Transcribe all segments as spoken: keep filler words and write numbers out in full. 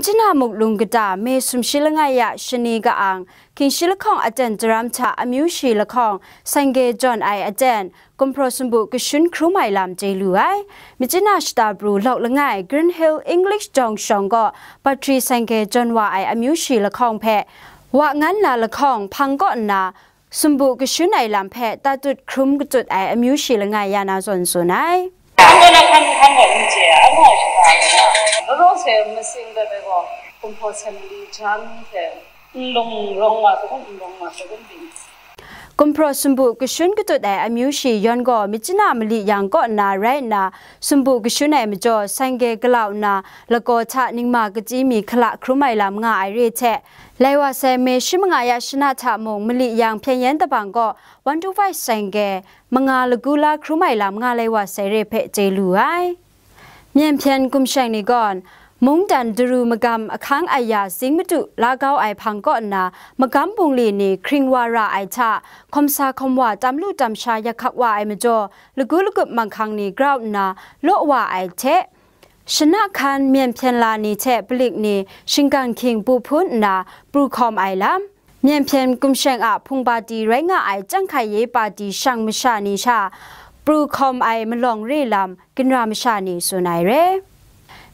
China Muklung kata Me sumshi langai ya shani ka-ang, Hkyingshi lahkawng aten jaram hta amyu shi lahkawng sangge jawn ai aten, gumhpraw sumbu kashun hkrum ai lam chye lu ai. Myitkyina shata pru lawk langai Green Hill English jawng shawng gaw patri sangge jawn wa ai amyu shi lahkawng hpe, wa ngan na lahkawng hpang kaw nna, sumbu kashun ai lam hpe tatut hkrum katut ai amyu shi langai ya na zawn tsun ai. 韩国的看看我理解，韩国是啥的呢？俄罗斯没信的那个，恐怕是没讲的，嗯，龙龙嘛，这个龙嘛，这个病。 Gumhpraw sumbu kashun katut ai amyu shi yawn gaw Myitkyina mali yang kaw nna rai nna, sumbu kashun ai majaw sangge galau nna, lagaw hta ningma kachyi mi hkala hkrum ai lam nga ai re hte, lai wa sai Me shi manga ya shana hta mung mali yang hpyen yen dabang gaw one two five sangge manga lagu la hkrum ai lam nga lai wa sai re hpe chye lu ai. Myen hpyen gumsheng ni gawn, mungdan daru magam ahkang aya zing madu la kau ai hpang kaw nna, magam bungli ni hkring wa ra ai hta, hkawm sa hkawm wa tam lu tam sha yak hkak wa ai majaw, lagu lagup manghkang ni grau nna law wa ai hte, shana hkan myen hpyen la ni hte palik ni shinggan hkying bu hpun nna pru hkawm ai lam, myen hpyen gumsheng a hpung pati rai nga ai chyang hkai ye pati shang masha ni sha pru hkawm ai malawng re lam ginra masha ni tsun ai re.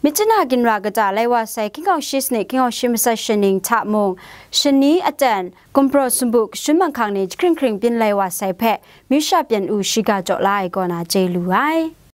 Myitkyina ginra kata lai wa sai hkying hkau shi sanit hkying hkau shi matsat shaning hta mung, shani aten gumhpraw sumbu kashun manghkang ni jahkring hkring byin lai wa sai hpe, myu sha pyan u shiga jaw la ai kaw na chye lu ai.